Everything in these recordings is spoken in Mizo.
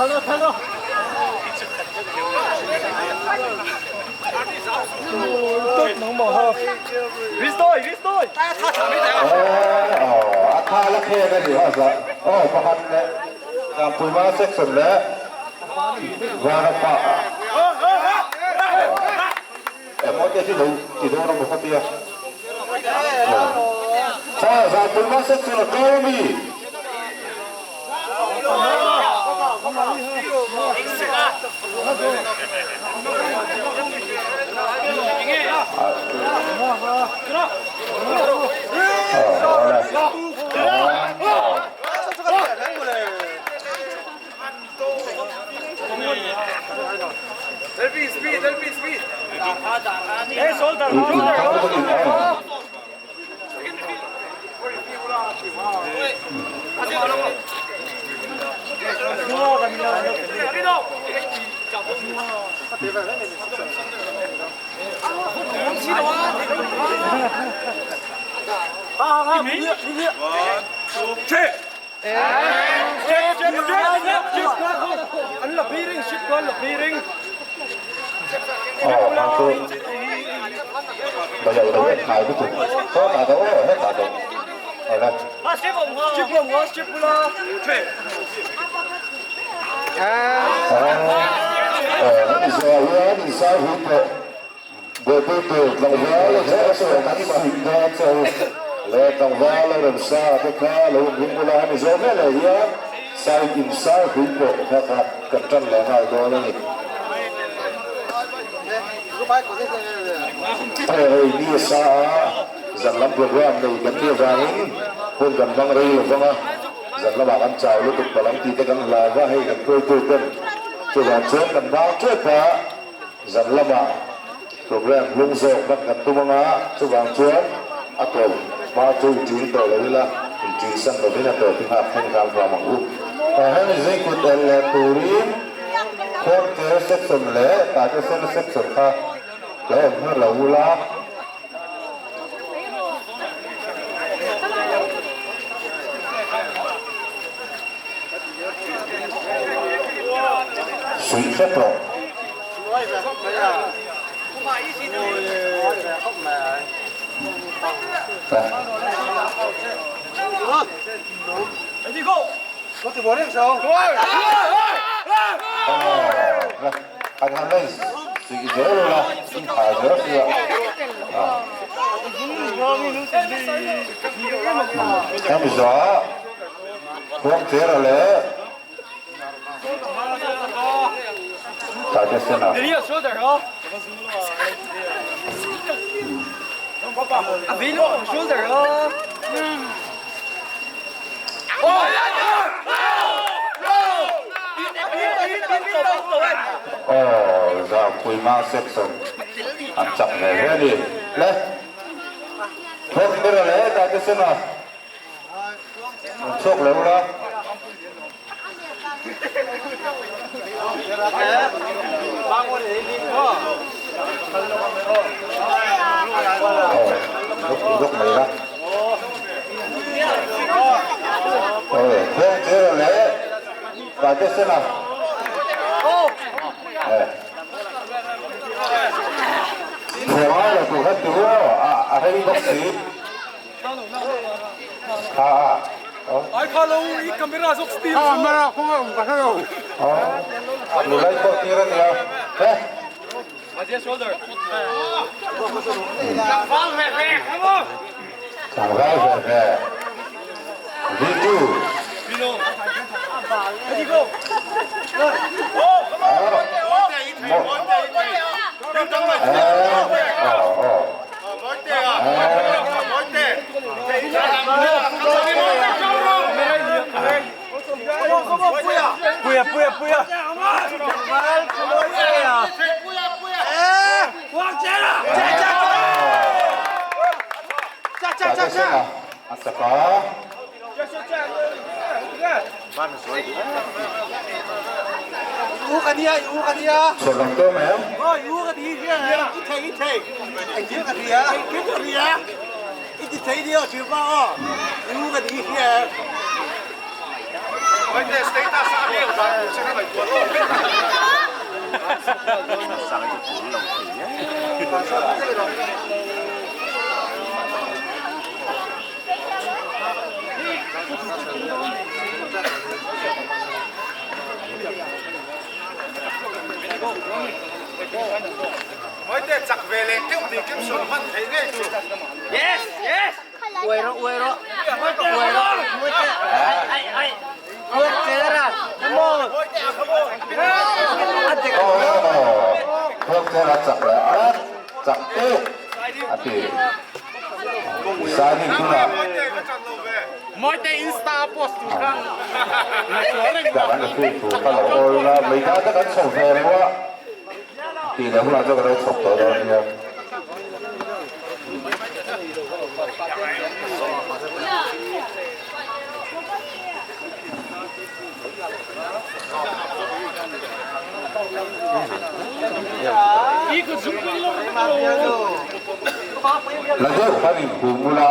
A tha la khen a ni a za aw pakhat leh Zampuima section leh Vanapa emaw te hi lo ti dawn a maw ka tia. Kha Zampuima section a kal a mi. Thawkthera chak leh tlat, chak teuh a ti. Signing tunah Dah an referee thu kha lo awl ila, meida te kan chho ve lo a tih leh hunah chuan ka lo chhawp tawh dawn nia. La deuh khan inhum ula.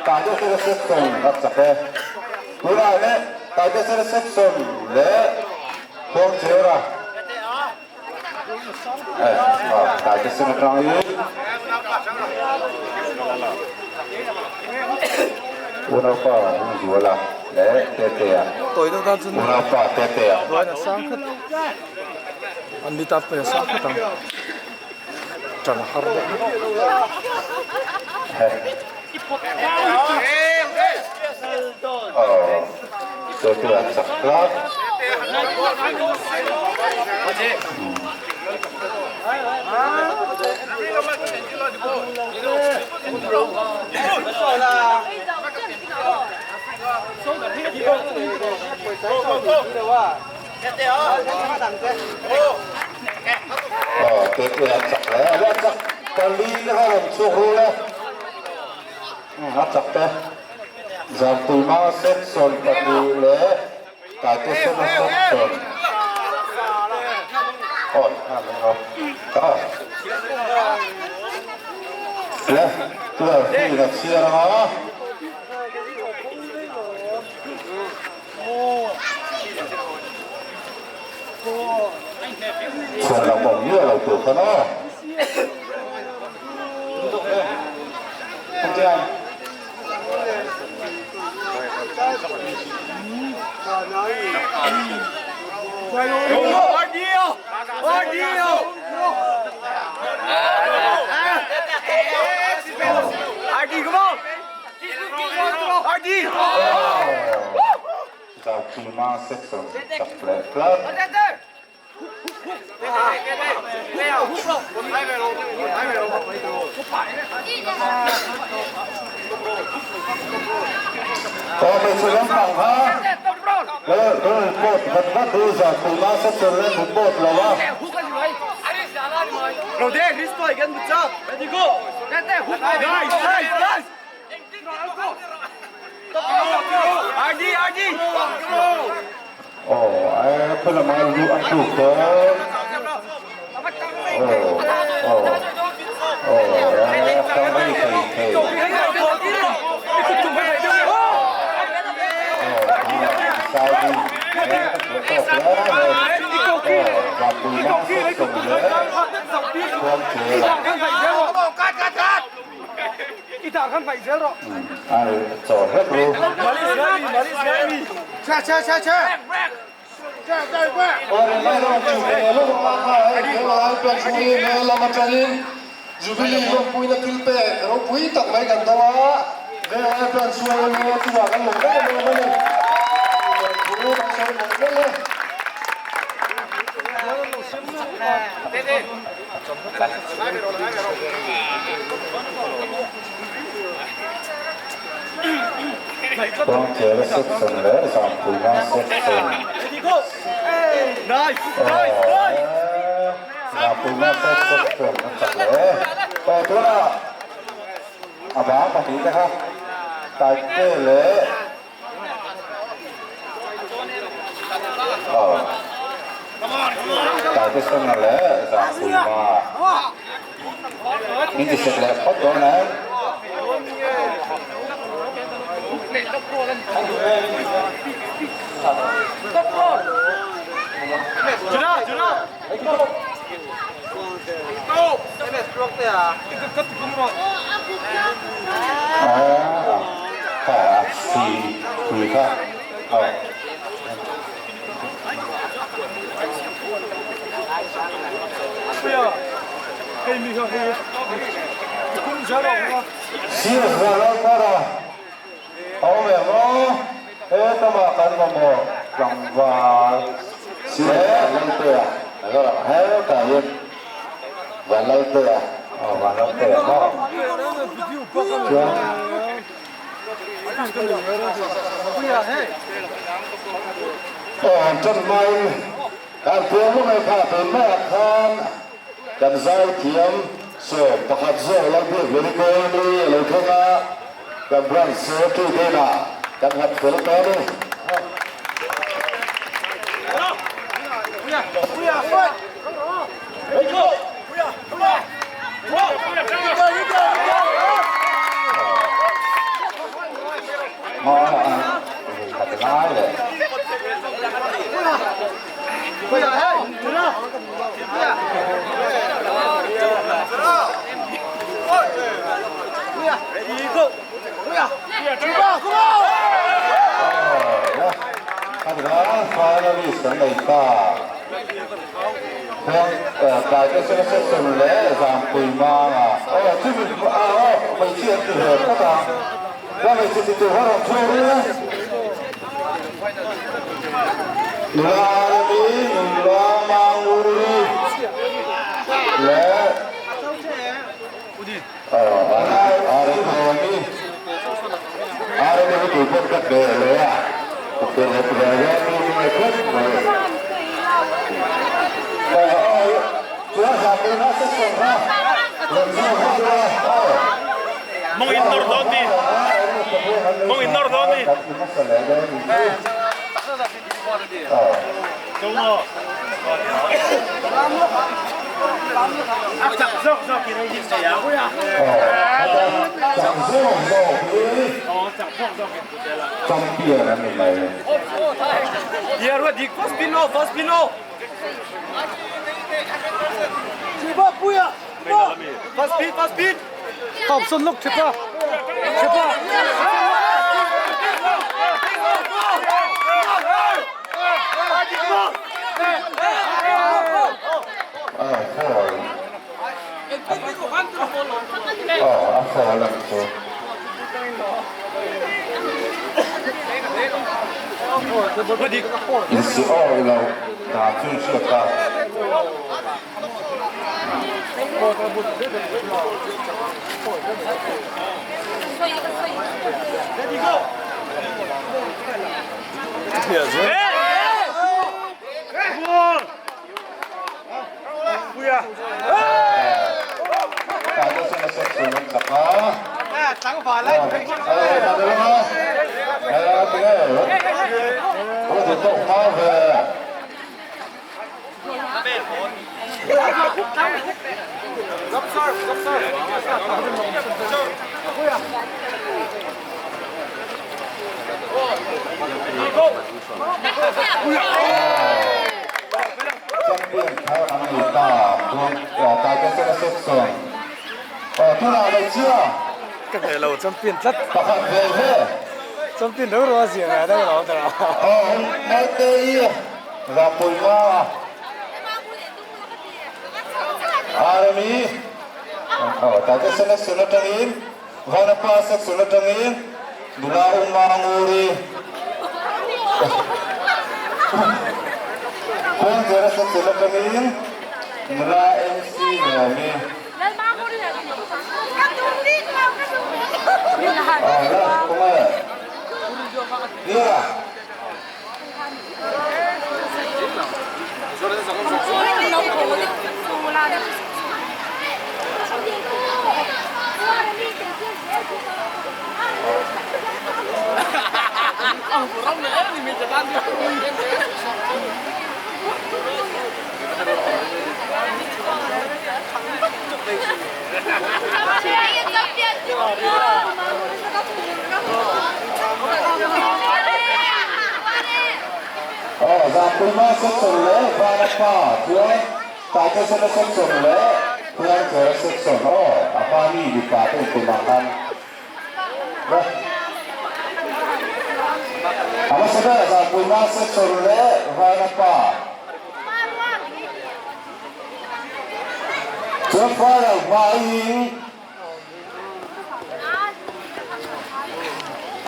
Taitesena section a chak e. Tunah leh Taitesena section leh Khuangchera Taitesena atangin Unaupa Hungzuala leh Tetea Unaupa Tetea. Tetea chak tlat. Tetea chak hle a chak pali te kha rawn chhuak rul e. A chak te. Zanpuima section pahnih leh Taitesena section awi a ni lo ta le tunah field a chhiar anga. Chhuan lam awm miah lo tur khan aw. Zaukhima section chak leh tlat. Aw hmeichhe lampang kha ka report vat vat ru Zaukhima section leh report lo a. Aw e khaw lama lu a tluk dawn aw aw aw e hrang rei thei thei aw tunah deciding e ka tih tawk hle mai aw Vanpui mang sawm leh Khuangchera. Ai chaw hlek ru. Jubilee lawmpuina thil pek ropui tak mai kan dawng a, Venglai Branch chhunga emaw chungah kan lawm vek em em a ni. Thu kan sawi mawlh mawlh e. Kawngchera section leh Zampuina section Zampuina section an chak leh e. Aw tunah a bang pahnihte kha Taite leh Taitesena leh Zangpuima min ti set leh phawt dawn em? Sir Vanlalpara a awm em aw? He tamah kan mamawh tlangval Sir Vanlaltea hetah hian Vanlaltea aw Vanlaltea maw chuan Aw han ṭan hmain kan puang mai kha tun maiah khan kan zaithiam 11 zawk lo biak ve ni kawl ni a lo thleng a, kan branch secretary te inah kan nghat fel ta a ni. Finalist kan nei ta. Khuang Taitesena section leh Zangpui Manga aw chumi aw hmeichhia an ti ve phawt a, chuan hmeichhe ti tur khan rawn chhuak rih a. Nula Remi, Nula Manguri leh Aremi, Aremi hi tupawh ka pe leh a, ka pe leh ve ve mi nge khawp mai. Mong in nawr dawn ni. Mong in nawr dawn ni. A chak zawk zawk in in nei a. Chak zawk zawk hi champion an ni mai. A fall ang chu. Insi awih lo dan chu in hriat ta. Champion thar an ni ta Taitesena section tunah hmeichhia pakhat ve ve Naute-i Rapuima Army Taitesena section atangin Vanapa section atangin nula Uma Nguri Kawngzera section atangin nula MC Nuami Nia. Zampuima section leh Vanapa chuan Taitesena section leh Khuangchera section aw a hma mi mipa te intum ang khan A hmasa ber Zampuima section leh Vanapa chuan final hmaiin.